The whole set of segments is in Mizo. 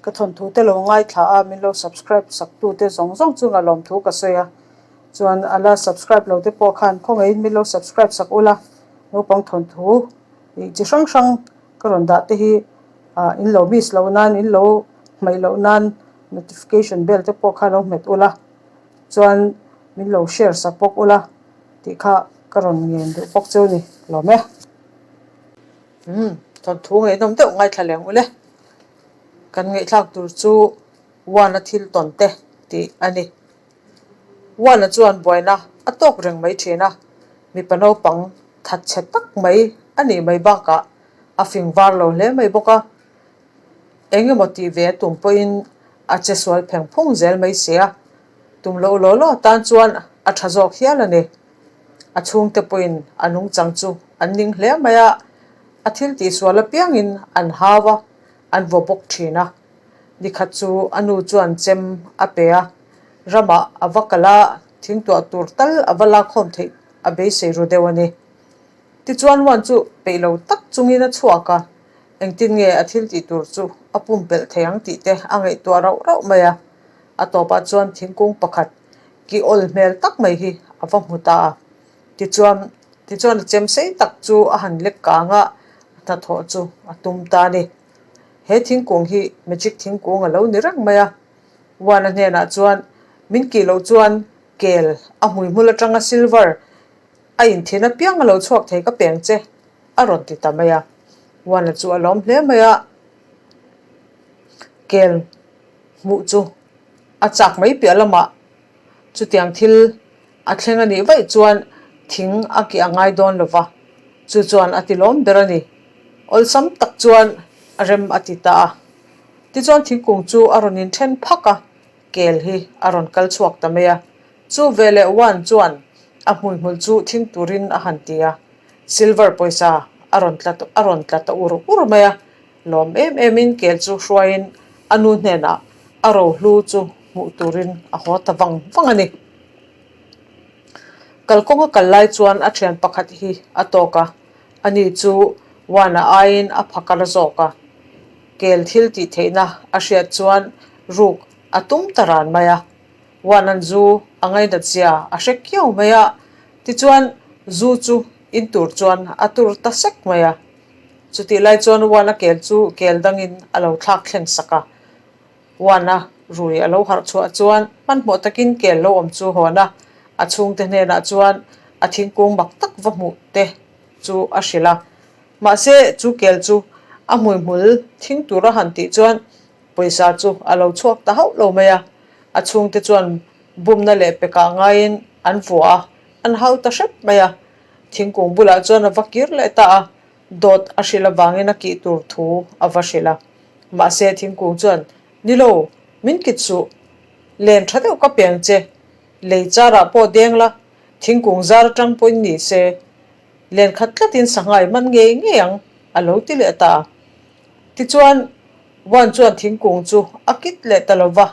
Ka thawnthu te lo ngaithla a, min lo subscribe sak tu te zawng zawng chunga lawmthu ka sawi a. Chuan a la subscribe lo te pawh khan khawngaihin min lo subscribe sak ula, naupang thawnthu ih chi hrang hrang ka rawn dah te hi ah in lo miss loh nan in lo hmaih loh nan notification bell te pawh kha lo hmet ula chuan min lo share sak bawk ula tih kha ka rawn ngen duh bawk chu ni lawm e. Umm thawnthu ngaihnawm deuh ngaithla leh ang ule. Kan ngaihthlak tur chu One-a thil tawn te tih a ni. One-a chuan buaina a tawk reng mai thin a, mipa naupang thatchhe tak mai a nih mai bakah a fing var lo hle mai bawk a. Eng emaw tih ve a tum pawhin a che sual pheng phung zel mai si a, tum loh law law tan chuan a tha zawk hial a ni. A chhungte pawhin a nungchang chu an ning hle mai a, a thil tihsual apiangin an hau a, an vaw bawk thin a. Nikhat chu a nu chuan chem a pe a, ramah a va kal a, thingtuah tur tal a va lakkhawm theih a beisei ru deuh a ni. Tichuan Wan chu peih lo tak chungin a chhuak a, engtin nge a thil tih tur chu a pumpelh thei ang tih te a ngaihtuah rauh rauh mai a. A tawpah chuan thingkung pakhat ki awl hmel tak mai hi a va hmu ta a. Tichuan tichuan a chem sei tak chu a han lek kang a, a hnathawh chu a tum ta a ni. He thingkung hi magic thingkung a lo ni reng mai a. Wana hnenah chuan min kih loh chuan kel a hmuihmul atanga silver a inthin apiang a lo chhuak thei ka peng che a rawn ti ta mai a. Wana chu a lawm hle mai a, kel hmuh chu a chak mai piah lamah chutiang thil a thleng a nih vaih chuan thing a kih a ngai dawn lo va, chu chuan a ti lawm ber a ni. Awlsam tak chuan a rem a ti ta a. Tichuan thingkung chu a rawn inthen phak a, kel hi a rawn kal chhuak ta mai a. Chu veleh Wan chuan a hmuihmul chu thing turin a han ti a, silver pawisa a rawn tla a rawn tla ta ur ur mai a. Lawm em emin kel chu hruaiin a nu hnenah a rohlu chu hmuh turin a haw ta vang vang a ni. Kalkawnga kal lai chuan a thian pakhat hi a tawk a, ani chu Wana aiin a phakar zawk a. Kel thil tih theihna a hriat chuan ruk a tum ta ran mai a. Wana'n zu a ngainat zia a hre kiau mai a, tichuan zu chu in tur chuan a tur ta sek mai a. Chutih lai chuan Wana kel chu kel dangin a lo thlak thleng sak a. Wana rui a lo harh chhuah chuan hmanhmawh takin kel lo awm chu hawn a, a chhungte hnenah chuan a thingkung mak tak va hmuh te chu a hrilh a. Mahse, chu kel chu a hmuihmul thing tur a han tih chuan pawisa chu a lo chhuak ta hauh lo mai a, a chhungte chuan bumna leh pekah ngaiin an vuah a, an hau ta hrep mai a. Thingkung bulah chuan a va kir leh ta a, dawt a hrilh avangin a kih tur thu a va hrilh a. Mahse, thingkung chuan, Ni lo, min kit suh. Len tha deuh ka peng che. Lei charah pawh deng la, thingkung zar atang pawhin ni se. Len khat tlatin sangha i man ngei ngei ang, a lo ti leh ta a. Tichuan, Wan chuan thingkung chu a kit leh ta lo va,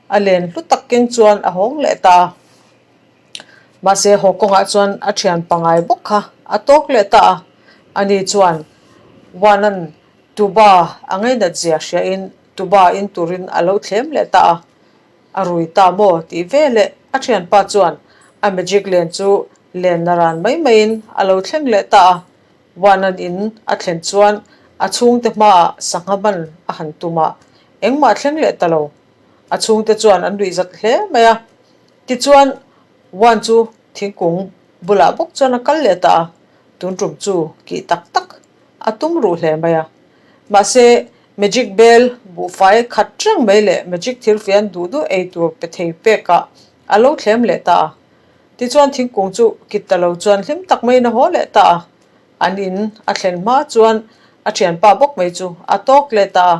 a len hlu tak keng chuan a hawng leh ta a. Mahse, haw kawngah chuan a thian pangai bawk kha a tawk leh ta a. Ani chuan, Wan-a'n Tuba a ngainat zia hriain Tuba in turin a lo thlem leh ta a, a rui ta maw tih veleh a thianpa chuan a magic len chu len na ran mai maiin a lo thleng leh ta a, Wan-a'n in a thlen chuan a chhungte hmaah sangha man a han tum a, engmah thleng leh ta lo. A chhungte chuan an nuih zat hle mai a, tichuan Wan chu thingkung bulah bawk chuan a kal leh ta a, tun tum chu kih tak tak a tum ruh hle mai a. Mahse, Magic Bell buhfai khat reng mai leh Magic thirfian duh duh ei tur pe thei pekah a lo thlem leh ta a. Tichuan thingkung chu kit ta lo chuan hlim tak maiin a haw leh ta a. An in a thlen hma chuan a thianpa bawk mai chu a tawk leh ta a.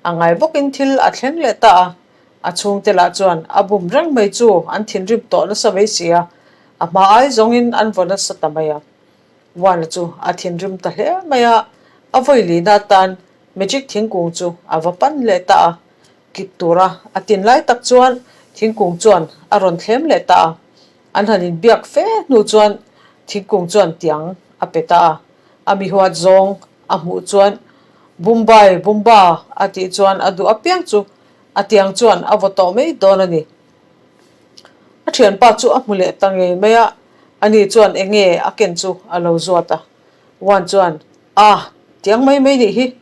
A ngai bawkin thil a thleng leh ta a. A chhungte lah chuan a bum reng mai chu an thinrim tawh nasa mai si a, a hma ai zawngin an vaw nasa ta mai a. Wana chu a thinrim ta hle mai a, a vawi lihna atan magic thingkung chu a va pan leh ta a. Kit tura a tin lai tak chuan thingkung chuan a rawn thlem leh ta a. An han inbiak fe hnu chuan thingkung chuan tiang a pe ta a. A mi huat zawng a hmuh chuan. Bumbai, Bumba a tih chuan a duh apiang chu a tiang chuan a vaw tawh mai dawn a ni. A thianpa chu a hmu leh ta ngei mai a, ani chuan eng nge a ken chu a lo zuat a. Juan chuan, A, tiang mai mai nih hi.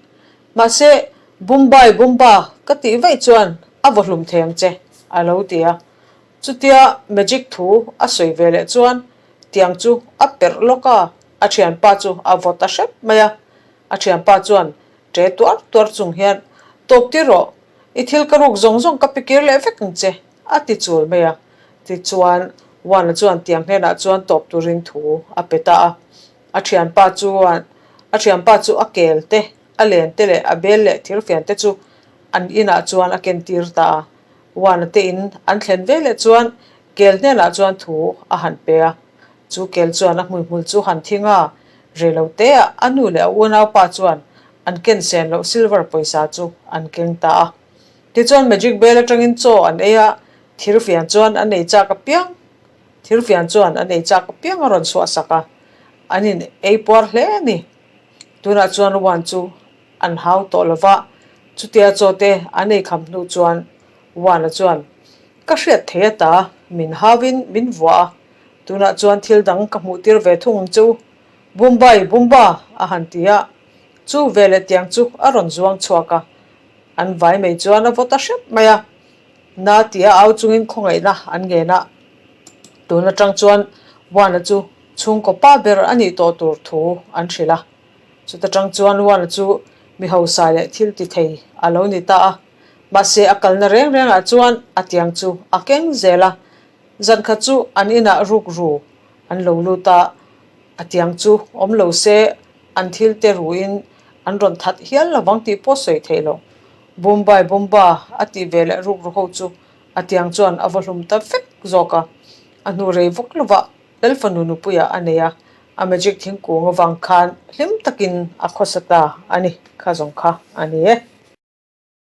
Mahse, Bumbai, Bumba ka tih vaih chuan a vaw hlum thei ang che, a lo ti a. Chutia magic thu a sawi ve leh chuan tiang chu a perh lawk a, a thianpa chu a vaw ta hrep mai a. A thianpa chuan ṭe tuar tuar chung hian, Tawp tir rawh, i thil ka ruk zawng zawng ka pe kir leh vek ang che, a ti chul mai a. Tichuan, Juan-a chuan tiang hnenah chuan tawp turin thu a pe ta a. A thianpa chuan a thianpa chu a kel te, a len te leh a bel leh thirfian te chu an inah chuan a kentir ta a. Juan-a te in an thlen ve leh chuan kel hnenah chuan thu a han pe a. Chu kel chuan a hmuihmul chu han thing a, rei lo teah a nu leh a unaupa chuan an ken sen loh silver pawisa chu an keng ta a. Tichuan magic bel atangin chaw an ei a, thirfian chuan an ei chak apiang thirfian chuan an ei chak apiang a rawn chhuah sak a, an in ei puar hle a ni. Tunah chuan Juan chu an hau tawh lo va, chutia chaw te an ei kham hnu chuan Juan-a chuan, Ka hriat thei ata, min hauin min vuah a, Tunah chuan thil dang ka hmuh tir ve thung ang che u. Bumbai, Bumba! a han ti a. Chu veleh tiang chu a rawn zuang chhuak a. An vai mai chuan a vaw ta hrep mai a. Na tia au chungin khawngaihna an ngen a. Tun atang chuan Juan-a chu chhungkaw pa ber a nih tawh tur thu an hrilh a. Chuta tang chuan Juan-a chu mi hausa leh thil ti thei a lo ni ta a. Mahse a kalna reng rengah chuan a tiang chu a keng zel a. Zan khat chu an inah ruk ru an lo lut a, a tiang chu awm lo se an thil te ruin an rawn that hial lo vang tih pawh sawi theih loh. Bombay Bomba a tih ve leh ruk ru ho chu a tiang chuan a va hlum ta vek zawk a, a hnu rei vawk lovah Lalfanu nupuiah a nei a, a magic thingkung avang khan hlim takin a khawsa ta a ni, kha zawng kha a ni e.